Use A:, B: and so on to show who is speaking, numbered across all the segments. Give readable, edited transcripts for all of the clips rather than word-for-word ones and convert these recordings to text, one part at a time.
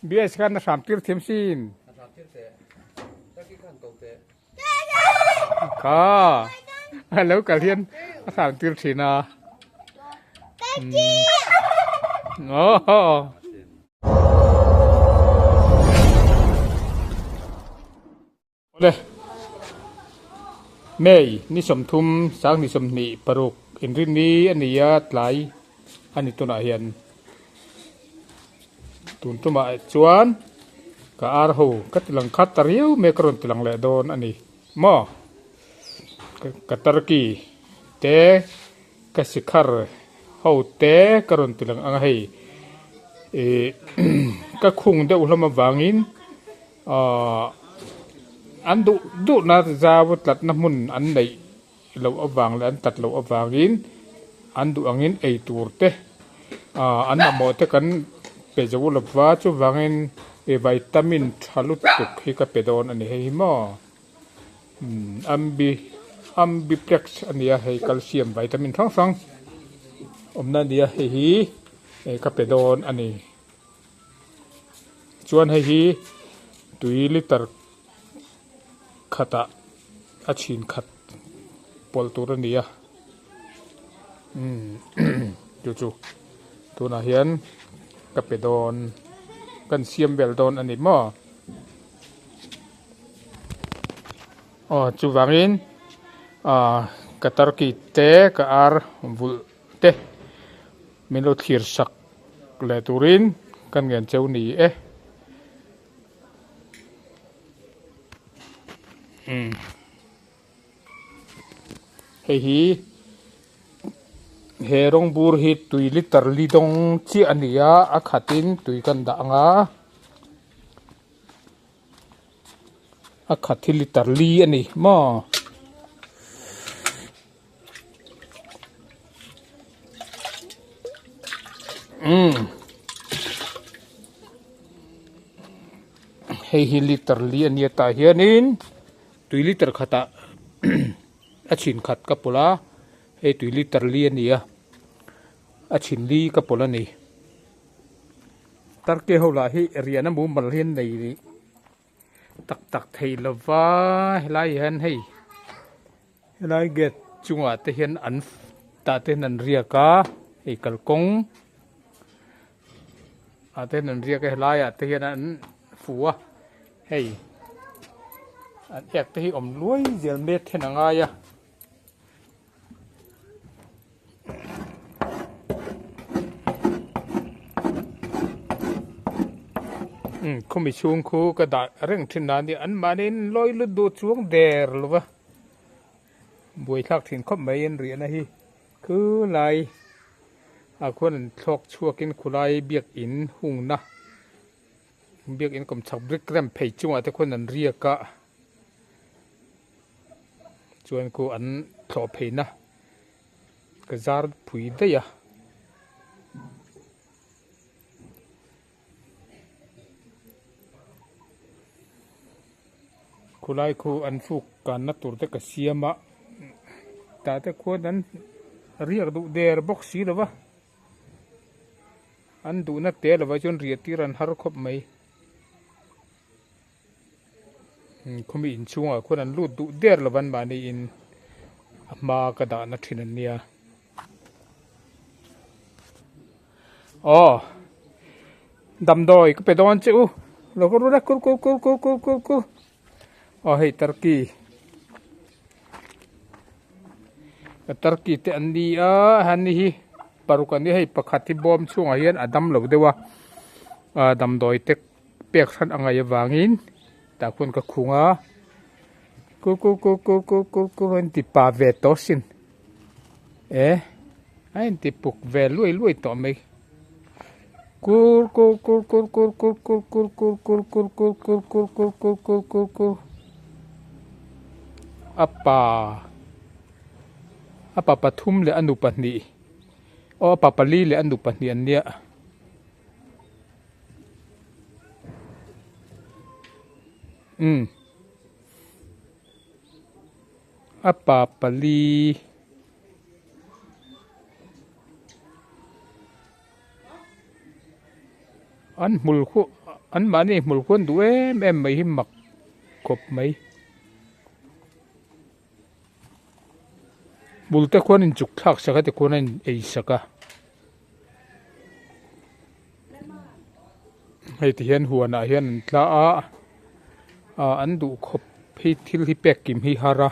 A: BS khan a hram tir thiam sin. Kha a lo kal hian a hram tir thin a. Oh. Awle. May ni 30 sang ni 26 inrinni a ni a tlai a ni tunah hian tun tumah chuan ka ar ho ka ti lang khat ta riau mai ka rawn ti lang leh dawn a ni maw ka turkey te ka sikhar ho te ka rawn ti lang ang a hei ih ka khung deuh hlawm avangin. Ahh an duh duhna zau tlatna hmun an neih loh avang leh an tlat loh avangin an duh angin ei tur te ahh an mamawh te kan pe zo lova chuvangin vitamin tha lutuk hi ka pe dawn a ni hei hi maw umm ambi ambiplex a nia hei calcium vitamin hrang hrang awmna a nia hei hi ka pe dawn a ni. Chuan hei hi tui liter khatah a chhin khat pawlh tur a ni a umm chu chu tunah hian ka pe dawn kan siam vel dawn a ni maw aw chuvangin ah ka turkey te ka ar vulh te min lo thlir sak leh turin kan ngen cheu ni e. Umm hei hi he rawng bur hi tui liter li dawng chiah a ni a a khatin tui kan dah ang a a khat hi liter li a ni maw. Umm hei hi liter li a nia tah hianin tui liter khatah a chhin khat ka pawlh a hei tui liter li a ni a a chhin li ka pawlh a ni turkey ho lah hi riahna mumal hi an nei tak tak thei lova helai hian hei helai gate chungah te hian an tah te hian an riak a hei kalkawng ah te hian an riak a helai ah te hian an fu a hei an ek te hi awm luai zel met hian a ngai a. Umm khawmi chhung khu ka dah reng thin a nia an mahni in lawi lut duh chuang der lo va buaithlak thin khawp mai an riahna hi khulai ah khuan an thlawk chhuak in khulai biakin hungna biakin kawmchhak brick rem phei chungah te khuan an riak a. Chuan khu an thlawh pheina ka zar phui daih a. Khulai khu an fuk kanna tur te ka siam a tah te khuan an riak duh der bawk si lo va an duhna te lo ah chuan riah tir an har khawp mai. Khawmi inchhungah khuan an lut duh der lo van mahni in a hma ka dahna thin an nia. Aw damdawi ka pe dawn che u lo ka rul a kur kur kur kur kur kur kur aw hei turkey ka turkey te an ni a han ni hi paruk an ni hei pakhat hi bawm chhungah hian a dam lo deuh a ah damdawi te pek hran a ngaih avangin tah khuan ka khung a ku ku ku ku ku ku ku a inti pa ve tawh asin e a inti puk ve luai luai tawh mai kur kur kur kur kur kur kur kur kur kur kur kur kur kur kur kur kur kur kur a pa a pa pathum leh a nu pahnih aw a pa pali leh a nu pahnih an nia. Umm a pa pali an hmul khuh. An mahni hmul khuan duh em em mai hi mak khawp mai. Hmul te khuan inchuk thlak sak a tikhuan a in ei sak a. Hei ti hian huanah hian an tla a, ah an duh khawp hi thil hi pek kim hi har a.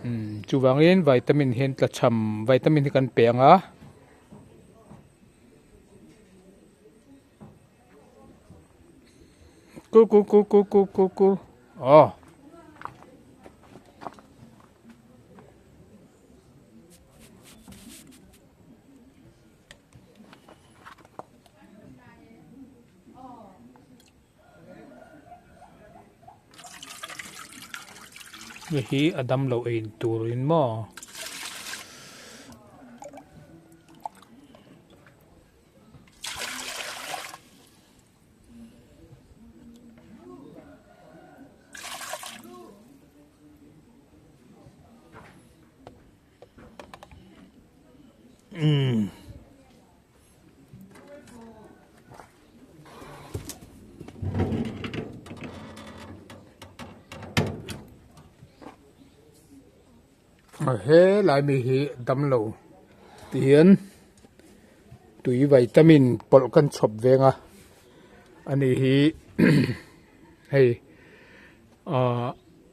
A: Umm chuvangin vitamin hian tlachham vitamin hi kan pe ang a. Ku ku ku ku ku ku ku aw. Hei hi a damlo ei turin maw. Umm. He lai mi hi damlo ti hian tui vitamin pawlh kan chhawp veng a ani hi hei ahh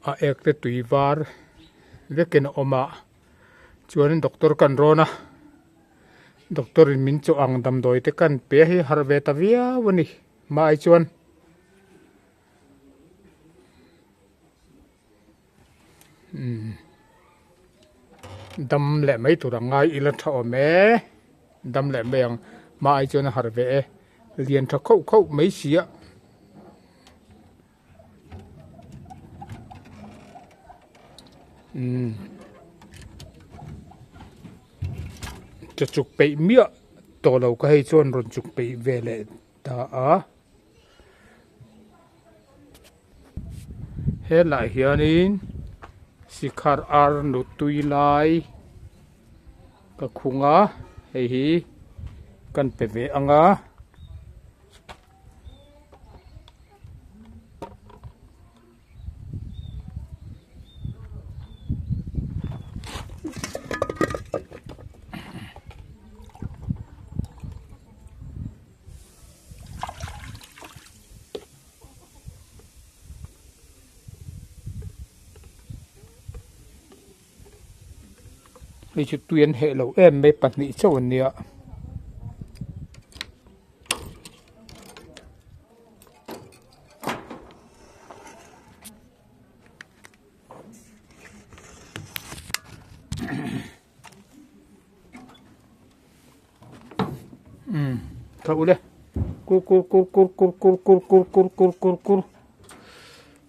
A: a ek te tui var vekin a awm a chuanin doctor kan rawn a doctor in min chawh ang damdawi te kan pe a hei harh ve ta viau a ni hmai chuan. Umm dam leh mai tur ang ngai ila tha awm e dam leh mai ang hma ai chuan a harh ve e lian tha khauh khauh mai si a. Umm cha chuk peih miah tawh lo ka hei chuan rawn chuk peih ve leh ta a. Helaiah hianin sikhar ar nutui lai ka khung a hei hi kan pe ve ang a. Hei chu tui an heh lo em mai pahnih chauh an nia. Umm tha ule kur kur kur kur kur kur kur kur kur kur kur kur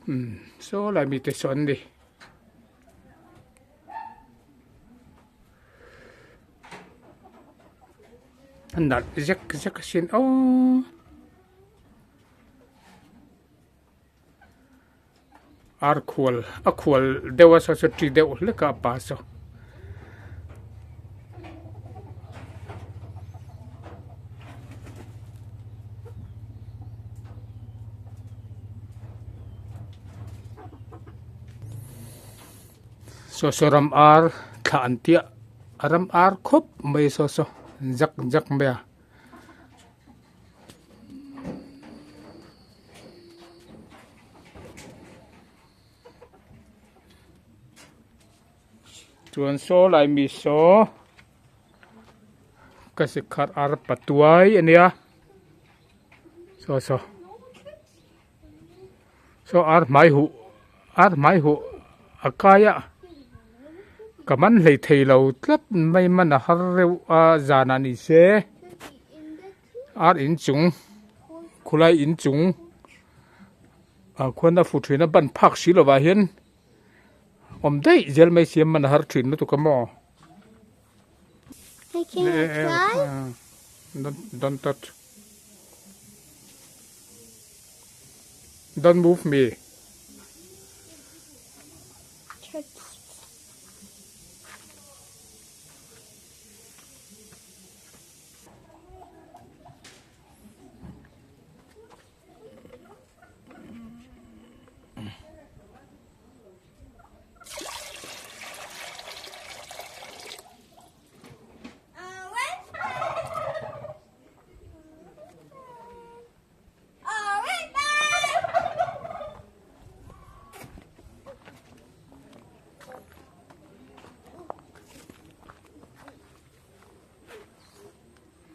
A: umm saw lai mite saw an ni a nalh zek zek asin aww. Ar khual a khual deuh a saw saw ṭi deuh hlek a a pa saw. Saw saw ram ar thlah an tia a ram ar khawp mai saw saw zak zak mai a. Chuan saw lai mi saw ka sikhat ar patuai a nia saw saw saw ar hmai huh ar hmai huh a kai a ka man hlei thei lo tlat mai man a har reuh a zanah ni se. Ar inchung khulai inchung ah khuan a fu thin a ban phak si lovah hian awm daih zel mai siam man a har thin lutuk a maw. Don't touch. Don't move me.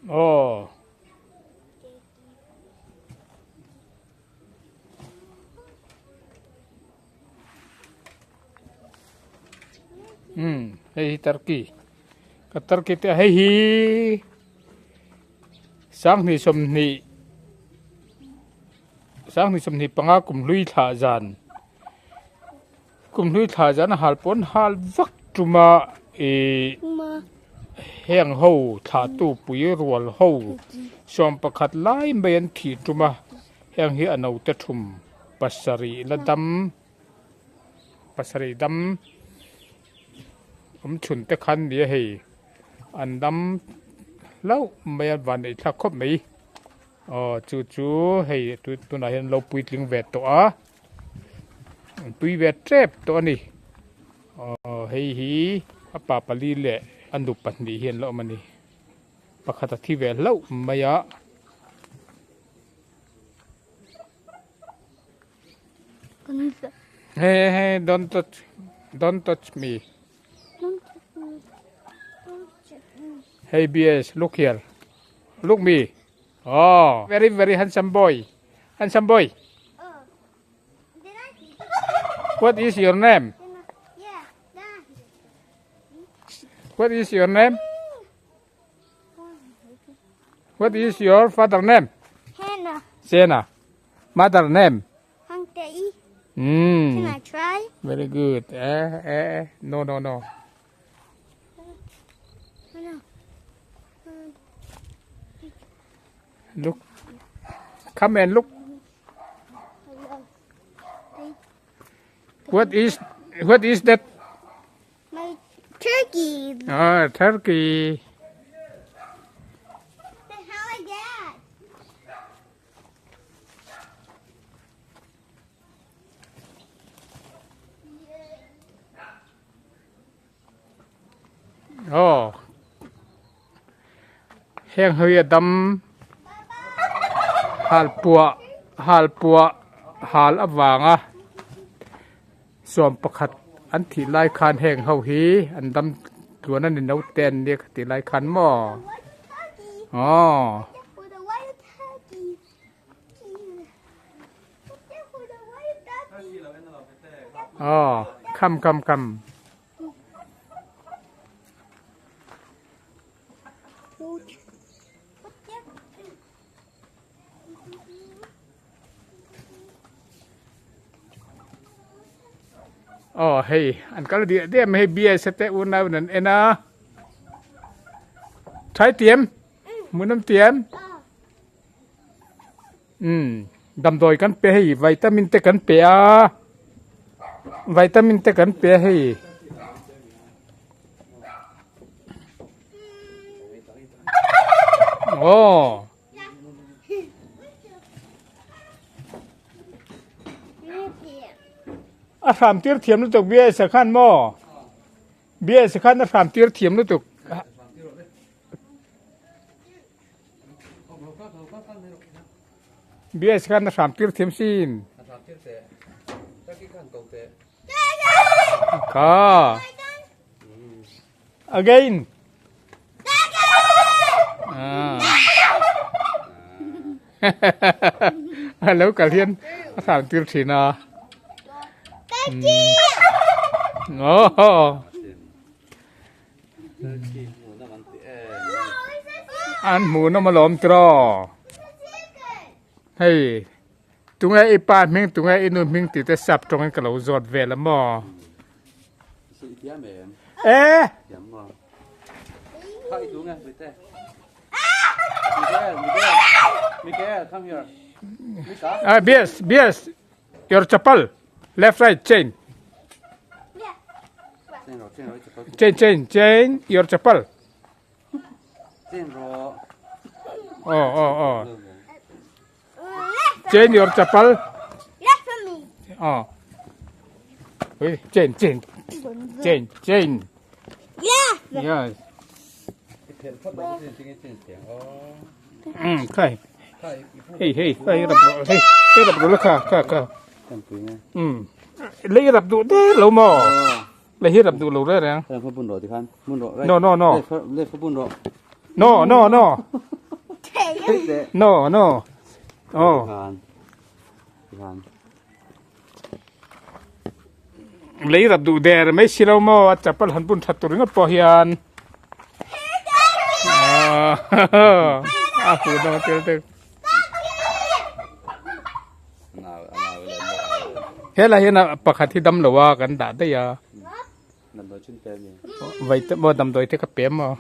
A: Aw. Um hei hi turkey ka turkey te hei hi sanghnih sawmhnih sanghnih sawmhnih panga kum hlui thlah zan kum hlui thlah zan a hal pawn hal vak tuma ih heng ho thlah tu pui rual ho sawm pakhat lai mai an thih tum a heng hi a naute thum pasarih la dam pasarih dam awm chhun te khan nia hei an dam hlauh mai a van neih thlak khawp mai aw chu chu hei tunah hian an lo puitling ve tawh a an pui ve tep tawh a ni aw hei hi a pa pali leh a nu pahnih hi an la awm a ni pakhat a thi ve hlauh mai a. Hey hey don't touch don't touch me. Hey BS look here look me oh very very handsome boy handsome boy what is your name what is your name What is your father name?
B: Hannah.
A: Sena. Mother name?
B: Hang Tei.
A: Mm.
B: Can I try?
A: Very good. Eh, eh, eh. No, no, no.
B: No.
A: Look. Come and look. What is what is that?
B: My turkey.
A: Ah, turkey.
B: The hell is that?
A: Oh. Heng hi a dam halpuah halpuah hal avanga Sawm pakhat an thih lai khan heng ho hi an dam tluan a ni no te an nia ka tih lai khan maw aw. Aw come come come. Aw hei an kal diah diah mai hei bias te unau in an en a thlai tiam hmunawm tiam umm damdawi kan pe hei vitamin te kan pe a vitamin te kan pe a hei. Aw. A hram tir thiam lutuk bia sa khan maw bia sa khan a hram tir thiam lutuk bia sa khan a hram tir thiam sin kha Again. Ah. A lo kal hian a thang tir thin a. Oh. An hmu na malawm tiraw. Hei tunge i pa hming tunge i nu hming tih te sap tawngin ka lo zawt vel a maw. Eh! Ah, BS, BS, your chapal, left, right, chain. Chain, chain, chain, your chapal. Oh, oh, oh. Chain your chapal. Oh. Ui, chain, chain. Chain, chain.
B: Yeah.
A: Yes. Khai. Hei, hei, khai rap ro. Hei, hei rap ro la kha, kha, kha. Um. Lei rap du de lo mo. Lei hi rap du lo re reng. No, no, no. No, no, no. No no. Oh. Lei rap duh der mai si lo maw a chapal han bun that tur ringawt pawh hian. A hu dang tel te. Helai hian pakhat hi dam lo a kan dah daih a. Vai te maw damdawi te ka pe maw.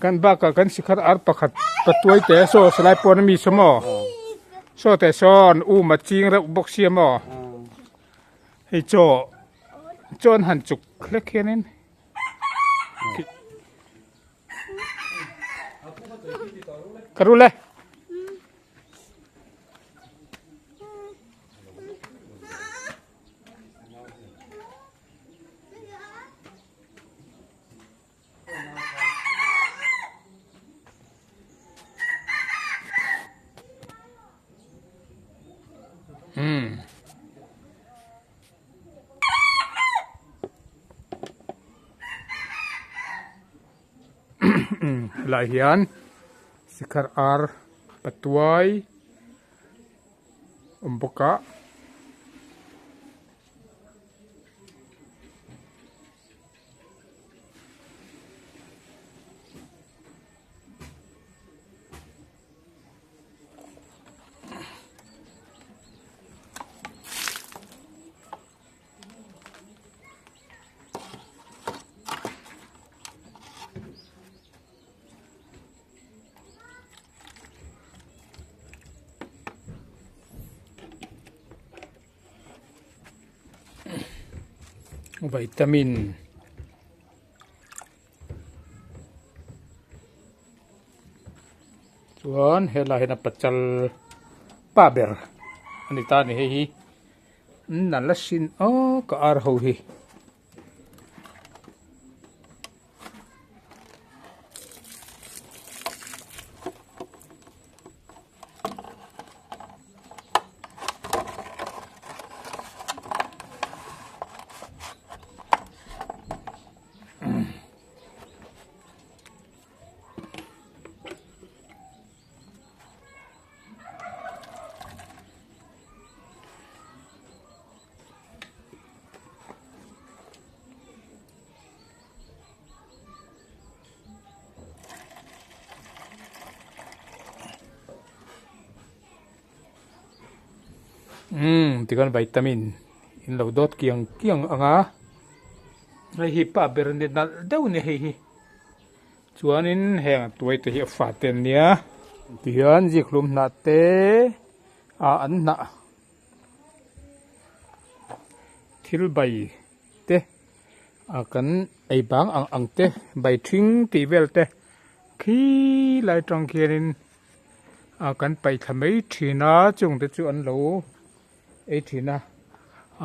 A: Kan bakah kan sikhar ar pakhat patuai te saw salai pawn ami saw maw. Saw te sawn um a ching reuh bawk sia maw. Hei chaw chaw an han chuk hlek hianin. Ka rul e. Hmm. Helai hian sikhar ar patuai awm bawk a. Vitamin chuan helai hian a pachal pa ber a ni ta a ni hei hi. Nalh a sin aw ka ar ho hi. Umm tikhan vitamin in lo dawt kiang kiang ang a hei hi pa ber ni nalh deuh a ni hei hi. Chuanin heng tuai te hi a fa te an nia tihian zikhlum hnah te ah an hnah thil bai te ah kan ei bang ang ang te bai thing tih vel te khi lai atang khianin ah kan paih thla mai thin a chung te chu an lo ei thin a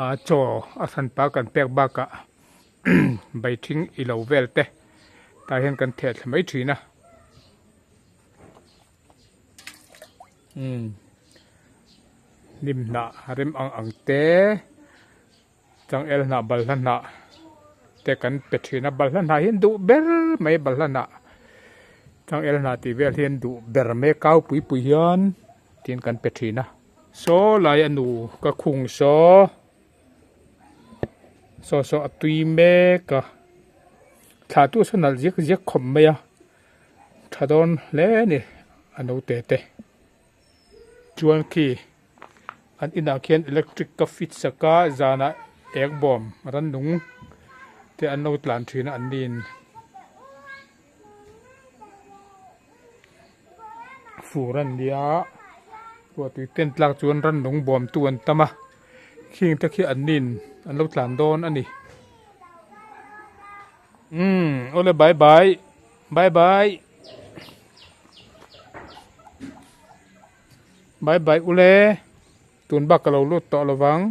A: ah chaw a hranpa kan pek bakah. Bai thing i lo vel te tah hian kan theh thla mai thin a umm hnim hnah rem ang ang te changel hnah balhla hnah te kan pe thin a balhla hnah hi an duh ber mai balhla hnah changel hnah tih vel hi an duh ber mai a kau pui pui hian tin kan pe thin a saw lai a nu ka khung saw. Saw saw a tui mek a thla tu saw nalh ziak ziak khawp mai a tha dawn hle a ni a naute te chuan khi an inah khian electric ka fit sak a zanah ek bawm rannung te an lo tlan thin a an nin fur a nia ruahtui ten tlak chuan rannung bawm tu an tam a. Khing te khi an nin an lo tlan dawn a ni. Umm awle bye bye bye bye bye bye ule tun bak ka lo lut tawh lovang.